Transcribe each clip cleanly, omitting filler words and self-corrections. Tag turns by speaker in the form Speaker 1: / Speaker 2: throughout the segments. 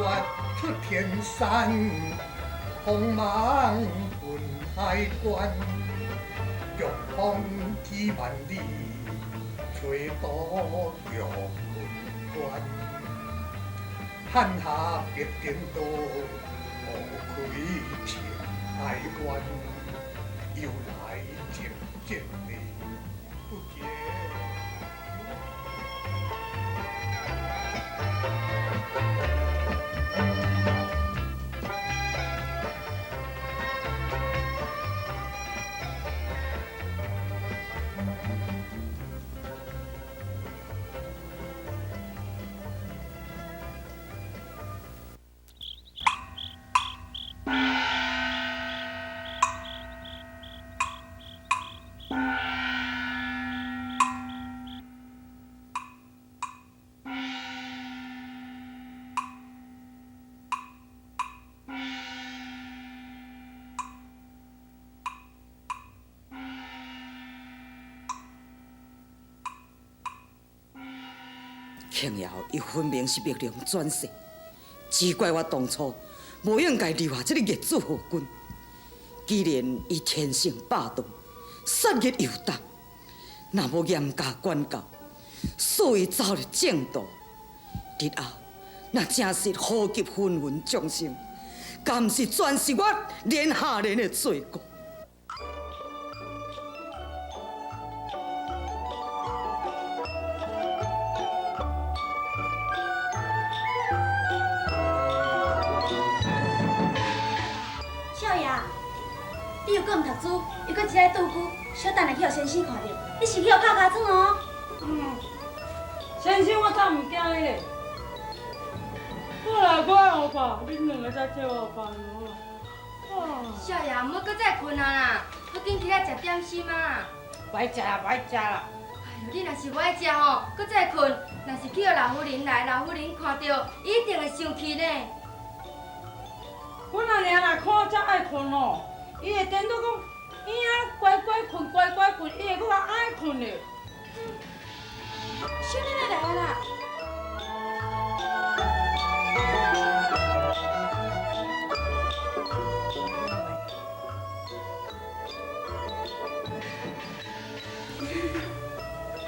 Speaker 1: 月出天山，锋芒奔海关，强风几万里，吹到玉门关。汉下别颠倒，无开青海关，由来静静的不见。
Speaker 2: 庆瑶，伊分明是玉龙转世，只怪我当初无应该留下这个逆子予君。既然伊天性霸道，杀业又重，若无严加管教，所以走入正途，日后若真是祸及芸芸众生，敢是全是我连下连的罪过。
Speaker 3: 少爷，你又阁毋读书，又阁一爱倒久，小等下去予先生看著，你是去予拍尻川哦。
Speaker 4: 嗯，先生，我才毋惊伊咧。我来，我爱予拍，恁两个才替我拍就好啊。
Speaker 5: 少爷，毋好阁再睏啊啦，阁紧起来食点心啊！
Speaker 4: 不爱食啦，不爱食啦。
Speaker 5: 哎呦，你若是无爱食吼，阁再睏，若是去予老夫人来，老夫人看著，伊一定会生气呢。
Speaker 4: 阮阿娘若看我遮爱睏吼，伊会颠倒讲，伊啊乖乖睏，乖乖睏，伊会阁较爱睏咧。
Speaker 3: 小奶奶来啦！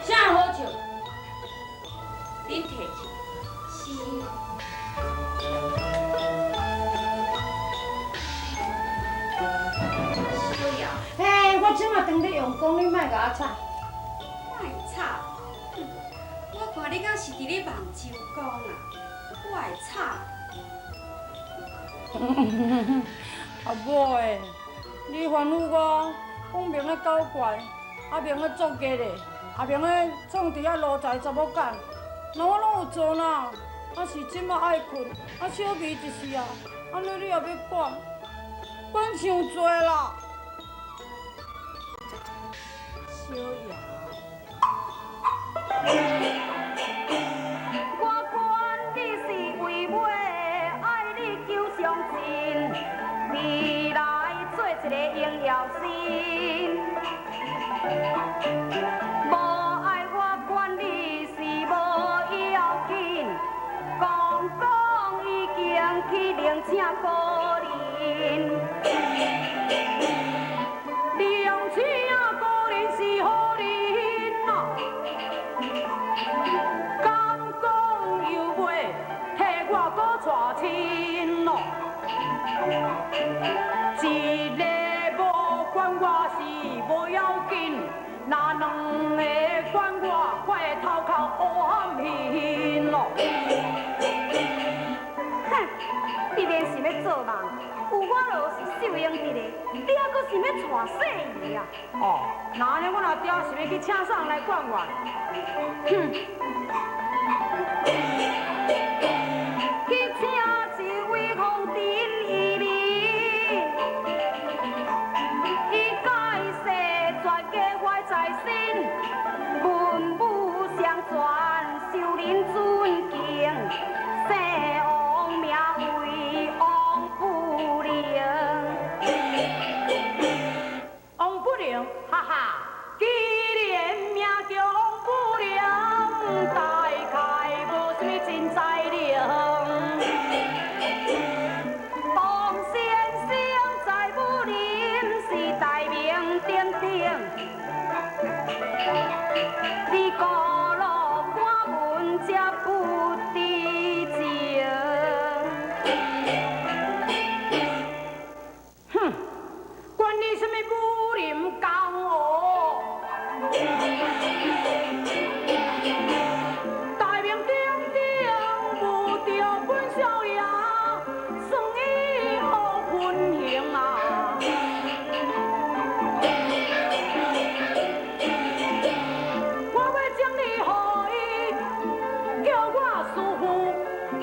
Speaker 4: 啥好笑？
Speaker 3: 恁提去。是。小瑶。
Speaker 4: 嘿，我这马当咧用功，你莫共我吵。
Speaker 3: 莫吵。我看你敢是伫咧梦周公啊？我会吵。
Speaker 4: 阿母的，你吩咐我，讲明咧搞怪，啊明咧作孽咧，啊明咧创伫遐奴才查某干，那我拢有做呐。啊是这马爱睏，啊小味一时啊，按呢你也欲管，管伤济啦。
Speaker 3: 小瑶。
Speaker 6: 我管你是为尾爱你求上进，未来做一个荣耀身。无爱我管你是无要紧，讲讲已经去另请高人。另请高人是何人啊？敢讲又袂替我阁娶亲咯？一个无管我是无要紧，若两个管我，我的头壳乌含面咯。
Speaker 3: 哼，你免想欲做梦，有我就是秀英伫咧，你犹阁想欲娶细姨啊？
Speaker 4: 哦，那按呢，阮阿爹是欲去请啥人来管我？
Speaker 3: 哼！
Speaker 6: 去请一位红尘移民，伊盖世全家怀在身，文武双全，受人尊敬，姓王名为王富宁。
Speaker 4: 王富宁，哈哈，既然名叫王富宁，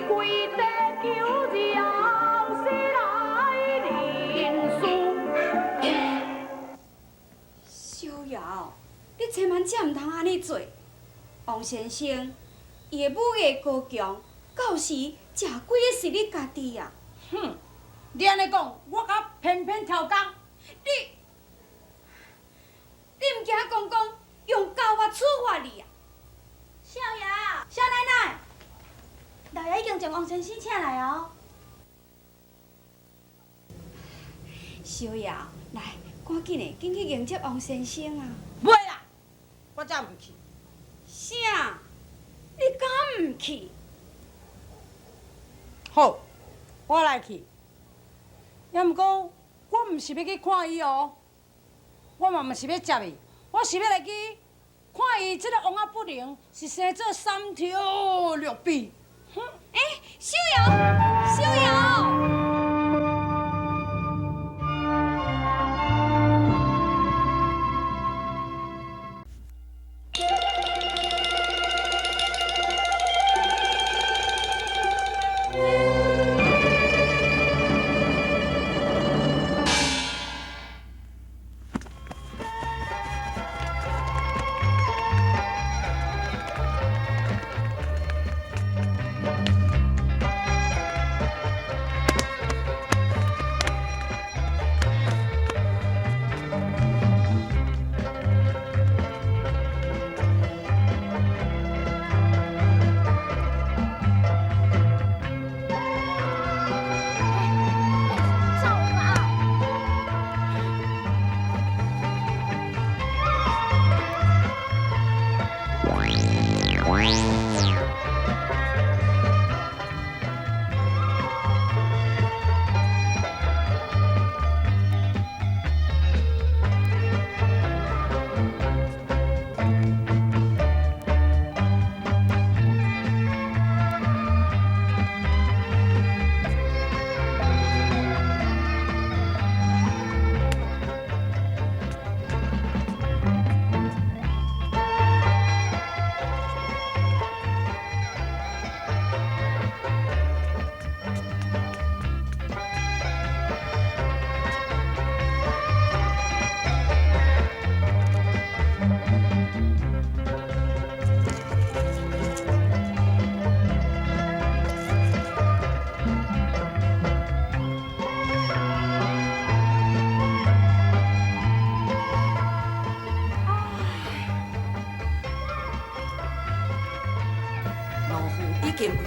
Speaker 6: 跪地求饶是来认输。
Speaker 3: 小瑶，你千万才毋通按呢做。王先生，伊的武艺高强，到时食鬼的是你家己啊！
Speaker 4: 哼，你按呢讲，我敢偏偏跳工。
Speaker 3: 你毋惊公公用教法处罚你啊？少爷，少奶奶，老爷已经将王先生请来哦。小瑶，来，赶紧的，紧去迎接王先生啊！
Speaker 4: 袂啦，我才毋去。
Speaker 3: 啥？你敢毋去？
Speaker 4: 好，我来去。也毋过，我毋是欲去看伊哦，我嘛毋是欲接伊，我是欲来去看伊這个王仔不靈是生做三頭六臂。哼！
Speaker 3: 欸，小瑤，小瑤。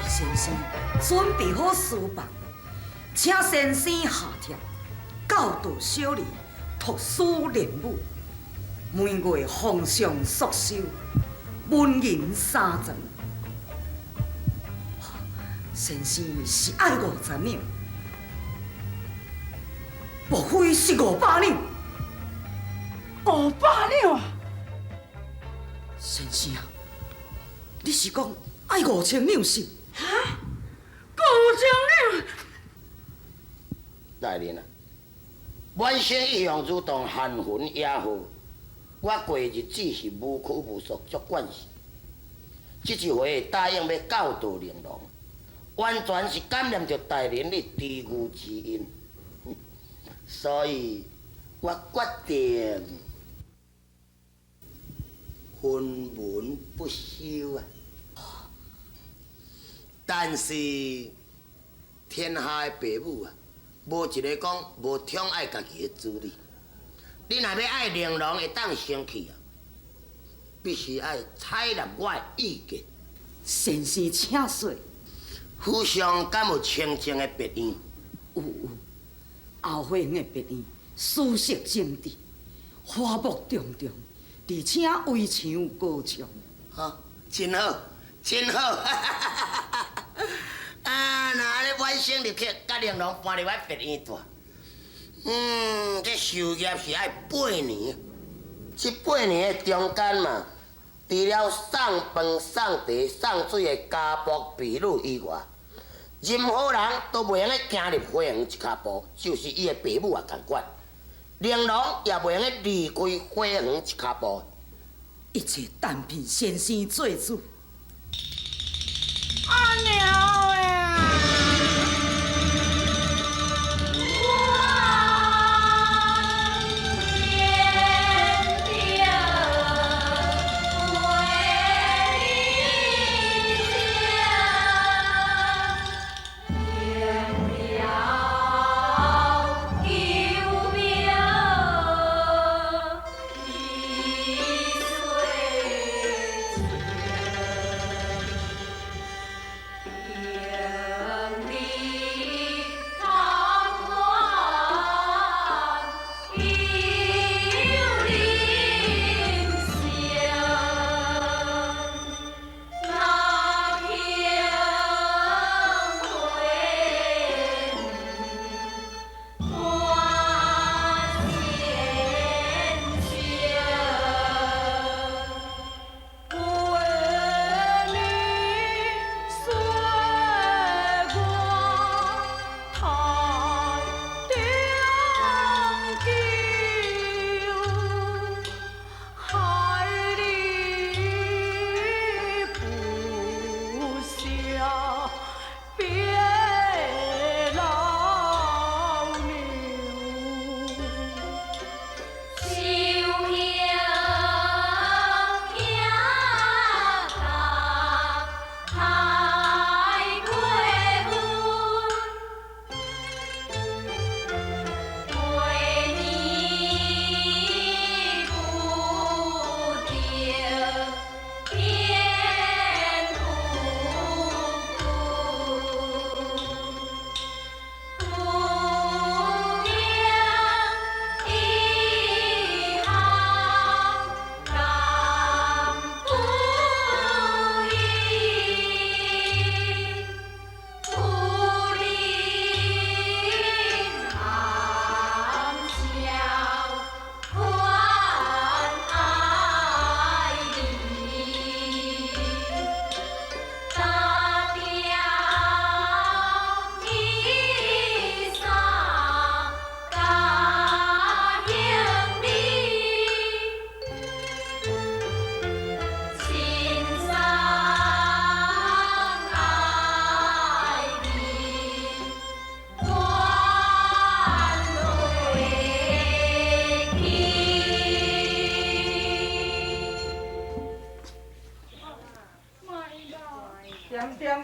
Speaker 2: 先生准备好书房，请先生下帖，教导小儿读书练武，每月奉上速收，文银三层。先生是爱50两，莫非是500两
Speaker 4: ？500两啊！
Speaker 2: 先生，你是讲爱5000两是？
Speaker 4: 哈？5000两？
Speaker 7: 大人啊，晚生一向主动闲云野鹤，我过日子是无拘无束，足惯势。这一回答应欲教导玲珑，完全是感念著大人你知遇之恩，所以我决定分文不收啊。但是天下的爸母啊，无一个讲无宠爱家己的子女。你若欲爱玲珑会当生气啊，必须爱采纳我的意见。
Speaker 2: 先生请说。
Speaker 7: 府上敢有清静的别院？
Speaker 2: 有，后花园的别院，舒适精致，花木重重，而且围墙高墙。
Speaker 7: 哈，真好，真好！啊，若按呢，晚生立刻佮玲珑搬入我别院住。这授业是爱8年，这8年的中间嘛，除了送饭、送茶、送水的家仆婢女以外，任何人都袂用得行入花园一跤步，就是伊的爸母也仝款。玲珑也袂用得离开花园一跤步。
Speaker 2: 一切单凭先生做主。
Speaker 4: 阿娘的啊！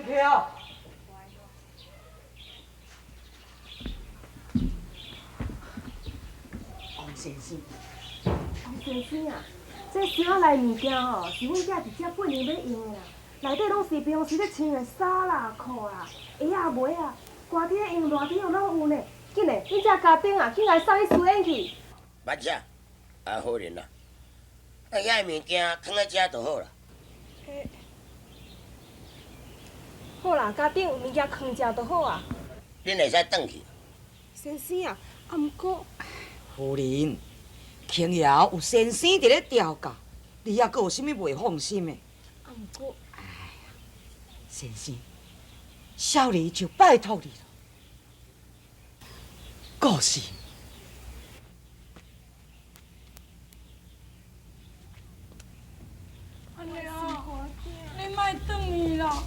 Speaker 4: 去哦。
Speaker 2: 王先生，
Speaker 8: 王先生啊，这箱仔内物件吼，是阮囝伫遮八年欲用的啦，内底攏是平常时咧穿的衫啦、裤啦、鞋仔、袜仔，寒天用、热天用攏有呢。紧嘞，恁遮家丁啊，紧来送去书院去。
Speaker 7: 慢者，啊好人啦，啊遐个物件囥佇遮就好啦。
Speaker 8: 好啦，家长物件囥遮就好啊。
Speaker 7: 恁会使转去。
Speaker 8: 先生啊，啊毋过，
Speaker 2: 夫人，轻瑶有先生伫咧调教，你犹阁有啥物袂放心的？
Speaker 8: 啊毋过，
Speaker 2: 哎呀，先生，小儿就拜托你了。故事。
Speaker 4: 阿娘，你莫转去啦，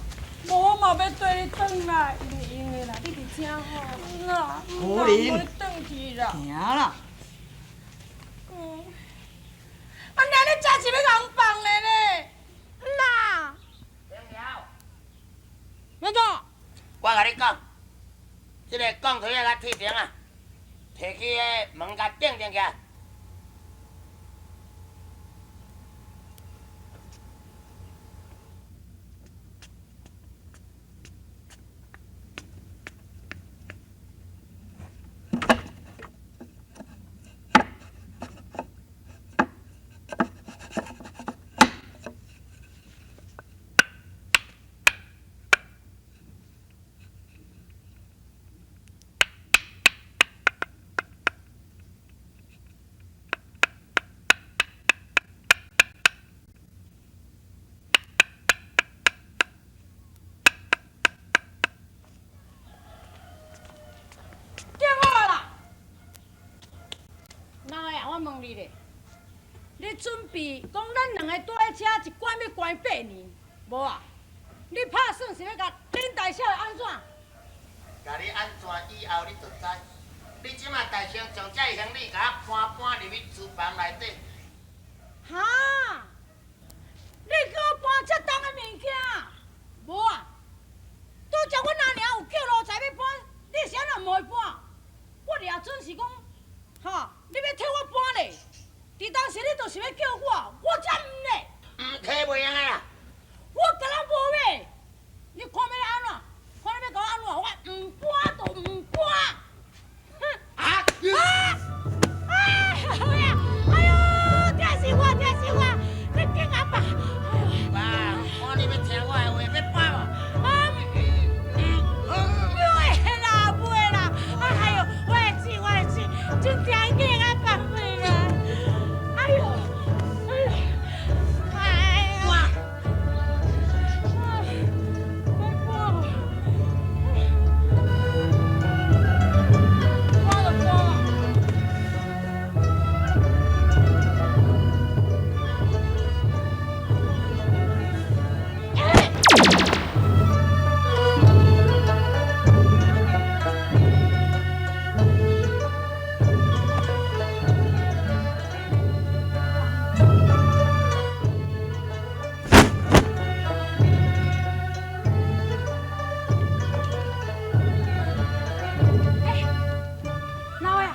Speaker 4: 无我嘛欲缀你转来。
Speaker 8: 袂用的啦，你伫遮吼。
Speaker 4: 啦，
Speaker 2: 夫人，
Speaker 4: 我转去啦。
Speaker 2: 行啦。
Speaker 4: 嗯。阿娘，你真是欲共放的咧？啦。安怎？
Speaker 7: 我共你讲，这个钢腿仔共铁钉啊，提去彼门共钉钉起来。
Speaker 4: 问你咧，你准备讲咱两个住佇遮一关欲关八年，无啊？你拍算是欲共恁大少爷按怎？
Speaker 7: 共你按怎以后你就知。你这马大声将这个行李共我搬搬入去厨房内底。
Speaker 4: 哈？你叫我搬遮重的物件？无啊？拄才阮阿娘有叫奴才欲搬，你是按怎毋予伊搬？我掠准是讲，哈？你欲替我搬咧？伫当时你就是欲叫我，我才毋咧。
Speaker 7: 毋替袂用的啦。
Speaker 4: 我敢若无欲，你看欲按怎？看你欲共我按怎？我毋搬就毋搬。哼！
Speaker 7: 啊！
Speaker 4: 啊！哎呀！哎呦！疼死我！疼死我！你紧阿爸！哎呦！
Speaker 7: 爸，看你欲听我的话，欲搬无？
Speaker 4: 啊！袂啦，袂啦！哎呦，我会死，我会死，真疼紧阿爸袂啦！哎呦，哎呦，哎呦！啊！搬就搬啦。老爷，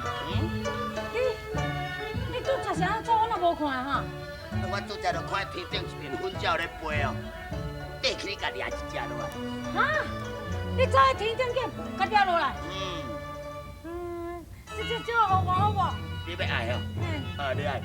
Speaker 4: 你拄才是按怎？我哪无看哈？
Speaker 7: 我拄才就看天顶一片粉鸟咧飞哦，缀起你共掠一只落来。
Speaker 4: 哈？你走去天顶去，共掠落来？
Speaker 7: 嗯。
Speaker 4: 嗯，这只鸟予我好无？
Speaker 7: 你欲爱哦？
Speaker 4: 嗯。
Speaker 7: 啊，你爱。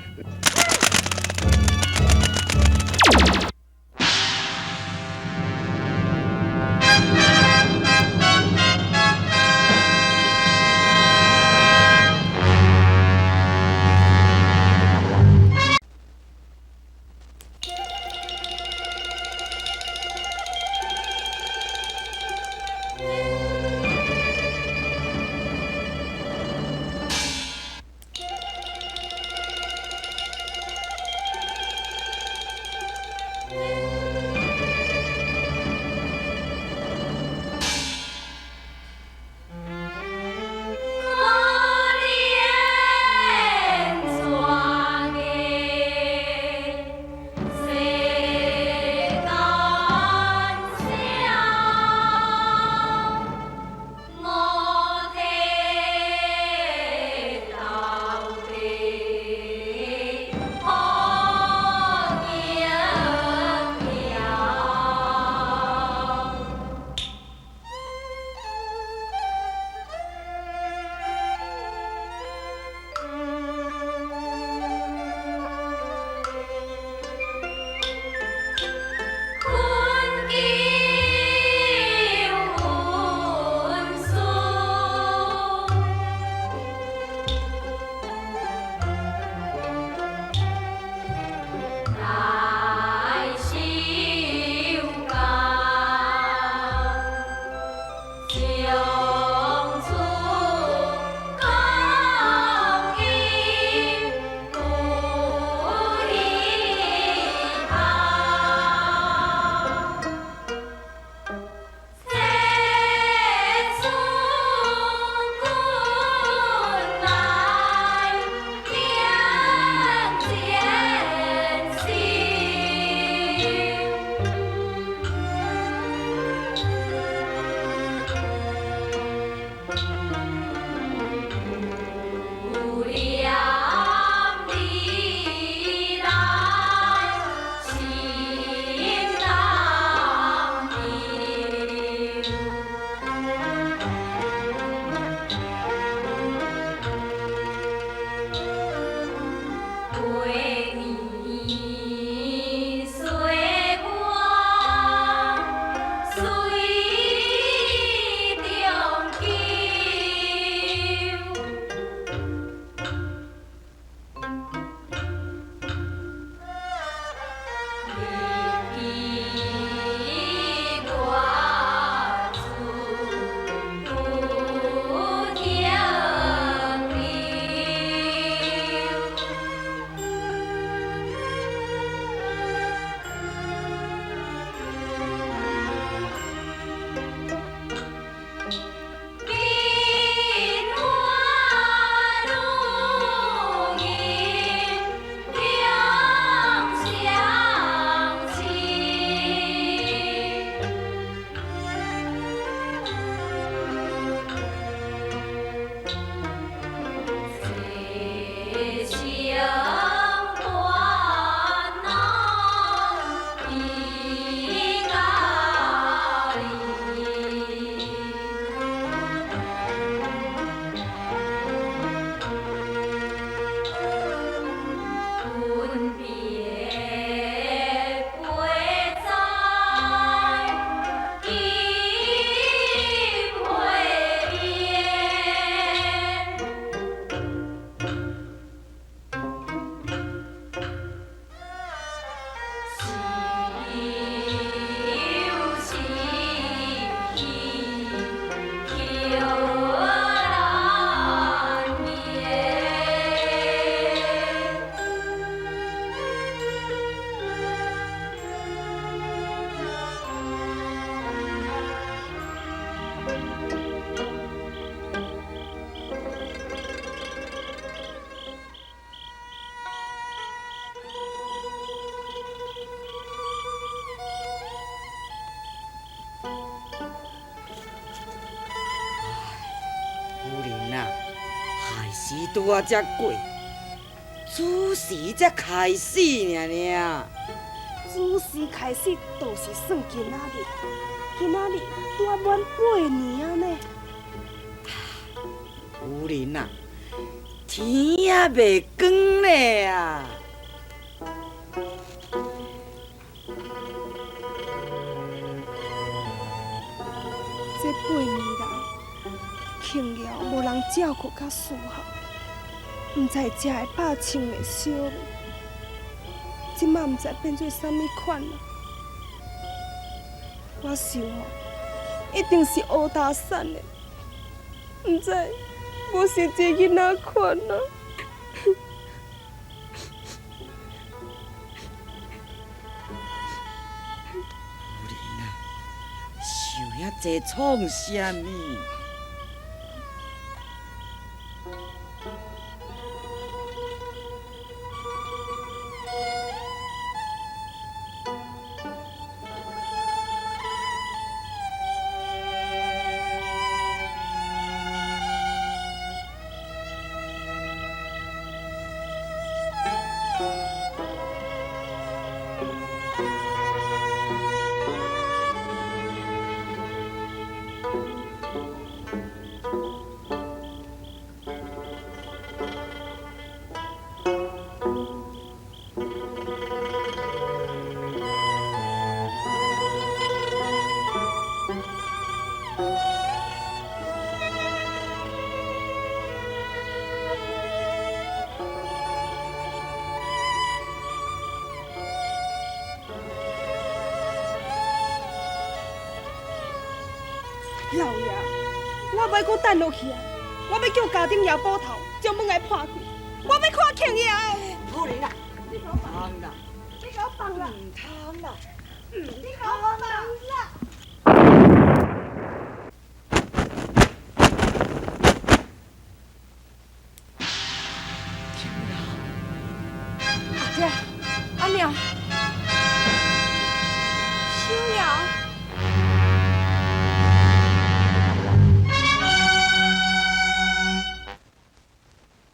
Speaker 2: 时拄仔才过，子时才开始尔尔。
Speaker 8: 子时开始就是算今仔日，今仔日拄仔满八年啊呢。
Speaker 2: 夫人啊，天也未光咧啊！
Speaker 8: 这八年来，庆瑶无人照顾佮伺候，毋知食会饱穿会烧无？这马毋知变做啥物款啊！我想吼，一定是乌大散的，毋知无实际囡仔款啊！
Speaker 2: 夫人啊，想遐济创啥物？
Speaker 8: 老爷，我袂阁等落去啊！我欲叫家丁爷捕头将门来破开，我欲看庆爷。
Speaker 2: 夫人啊，你给我放啦！
Speaker 8: 你给我放啦！
Speaker 2: 毋通啦！
Speaker 8: 你给我放啦！
Speaker 4: 阿姐，阿娘。